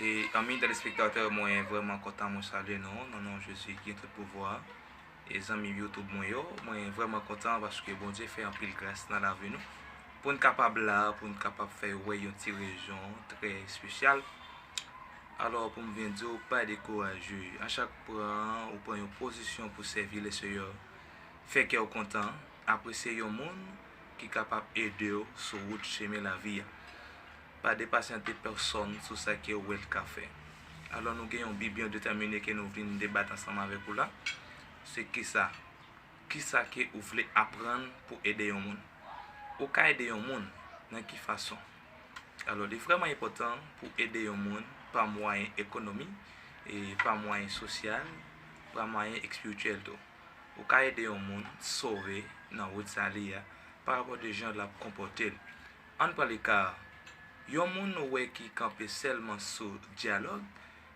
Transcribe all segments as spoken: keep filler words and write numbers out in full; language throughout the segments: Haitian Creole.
E, zanmi telespektatè, mwen vrèman kontan, mwen salye nou nan non Jezi ki gen tout pouvwa. E zanmi YouTube mwen yo, mwen vrèman kontan paske Bondye fè anpil gras nan lavi nou. Pou n kapab la, pou n kapab fè wè yon ti rejyon trè espesyal. Alò, pou m vin di w, pa dekouraje. A chak pran, ou pran yon pozisyon pou sèvi Leseyè. Fè kè w kontan, apresye yon moun ki kapab ede w sou wout chemen lavi a. Pa depasyante pèsonn sou sa ke w wè l ka fè. Alò, nou gen yon bi byen detèmine ke nou vin debat ansanm avèk ou la. Se kisa? Kisa ke ou vle aprann pou ede yon moun? Ou ka ede yon moun nan ki fason? Alò, li vrèman enpòtan pou ede yon moun pa mwayen ekonomi, e pa mwayen sosyal, pa mwayen espirityèl tou. Ou ka ede yon moun sove nan wout sa li a pa rapò de jan l ap konpòte l. Ann pran le ka, yon moun ou wè ki kanpe sèlman sou dyalòg,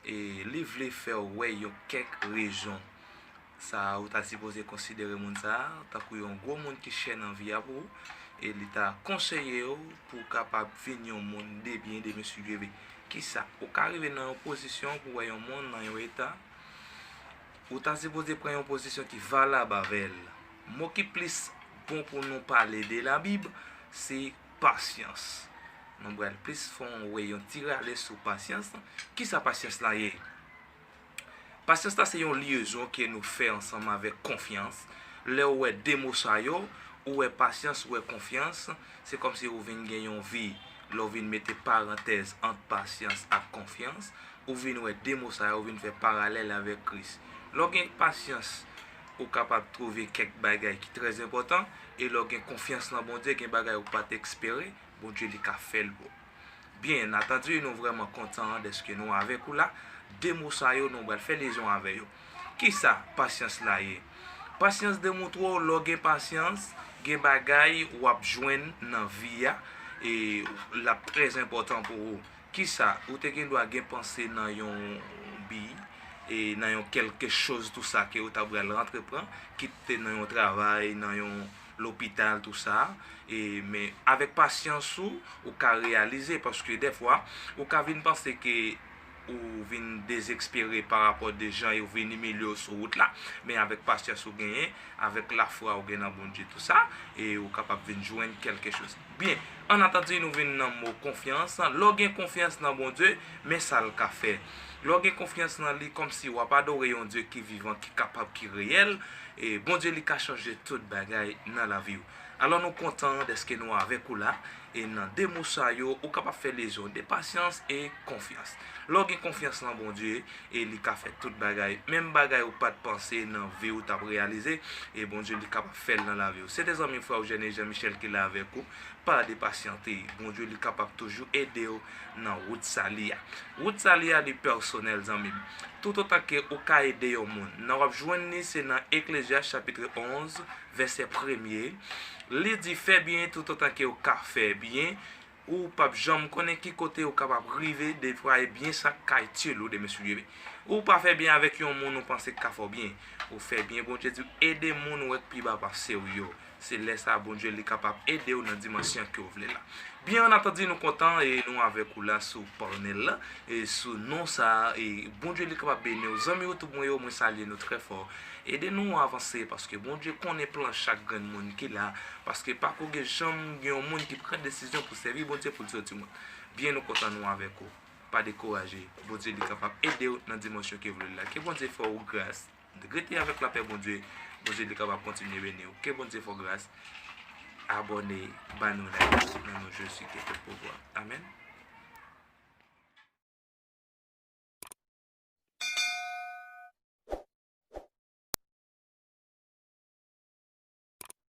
e li vle fè w wè yon kèk rejyon. Sa a, ou ta sipoze konsidere moun sa a tankou yon gwo moun ki chè nan vi a pou ou, e li ta konseye w pou w kapab vin yon moun de byen, de mesye leve. Kisa? Ou ka rive nan yon pozisyon pou wè yon moun nan yon eta, ou ta sipoze pran yon pozisyon ki valab avè l. Mo ki plis bon pou nou pale de Labib, se pasyans. Nou pral plis fè w wè yon ti rale sou pasyans. Kisa pasyans la ye? Pasyans la se yon lyezon ke nou fè ansanm avèk konfyans. Lè w wè de mo sa yo, ou wè pasyans, ou wè konfyans, se kòmsi ou vin gen yon vi. Lè w vin mete parantèz ant pasyans ak konfyans, ou vin wè de mo sa yo, ou vin fè paralèl avèk Kris. Lè w gen pasyans, ou kapab twouve kèk bagay ki trè enpòtan, e lè w gen konfyans nan Bondye, gen bagay ou pa t espere, Bondye li ka fè l pou ou. Byen antandi, nou vrèman kontan dèske nou avèk ou la. De mo sa yo, nou pral fè lezon avè yo. Kisa pasyans la ye? Pasyans demontre w lè w gen pasyans, gen bagay w ap jwenn nan vi a, e l ap trè enpòtan pou ou. Kisa? Ou te gen dwa gen panse nan yon bi, e nan yon kèlke choz tou sa ke ou ta pral antreprann, kit te nan yon travay, nan yon lopital, tou sa. E, men avèk pasyans ou, ou ka reyalize, paske dèfwa, ou ka vin panse ke ou vin dezespere pa rapò de jan yo vin imilye w sou wout la, men avèk pasyans ou genyen, avèk lafwa ou gen nan Bondye, tou sa, e ou kapab vin jwenn kèlke choz. Byen, an atandan nou vin nan mo konfyans, lè w gen konfyans nan Bondye, men sa l ka fè. Lè w gen konfyans nan li, kòmsi w ap adore yon Dye ki vivan, ki kapab, ki reyèl, e Bondye li ka chanje tout bagay nan lavi w. Alò, nou kontan dèske nou avèk ou la, e nan de mo sa yo, ou kapab fè lezon de pasyans e konfyans. Lè w gen konfyans nan Bondye, e li ka fè tout bagay. Menm bagay ou pa t panse nan vi w t ap reyalize, e Bondye li kapab fè l nan lavi w. Se te zanmi frè w Jène Jean Michel ki la avèk ou. Pa depasyante, Bondye li kapab toujou ede w nan wout sali a. Wout sali a li pèsonèl, zanmi m. Toutotan ke ou ka ede yon moun, nan w ap jwenn li se nan Eklezyas chapit onz, vèsè premye. Li di, fè byen toutotan ke w ka fè byen, ou p ap janm konnen ki kote ou kapab rive, deploye byen sa k ka itil ou demen si Dye vle. Ou pa fè byen avèk yon moun ou panse k ka fè w byen. Ou fè byen, Bondye di w ede moun ou wè k pi ba pase w yo. Se lè sa a Bondye li kapab ede w nan dimansyon ke w vle la. Byen antandi, nou kontan e nou avèk ou la sou panèl la, e sou non sa a, e Bondye li kapab beni w. Zanmi YouTube mwen yo, mwen salye nou trè fò. Ede nou avanse, paske Bondye konnen plan chak grenn moun ki la, paske pako gen janm gen yon moun ki pran desizyon pou sèvi Bondye pou l soti moun. Byen, nou kontan nou avèk ou. Pa dekouraje. Bondye li kapab ede w nan dimansyon ke w vle la. Ke Bondye fè w gras. Rete avèk lapè Bondye. Bondye li kapab kontinye beni w. Ke Bondye fè w gras. Abòne, ban nou like nan non Jezi ki tout pouvwa. Amèn.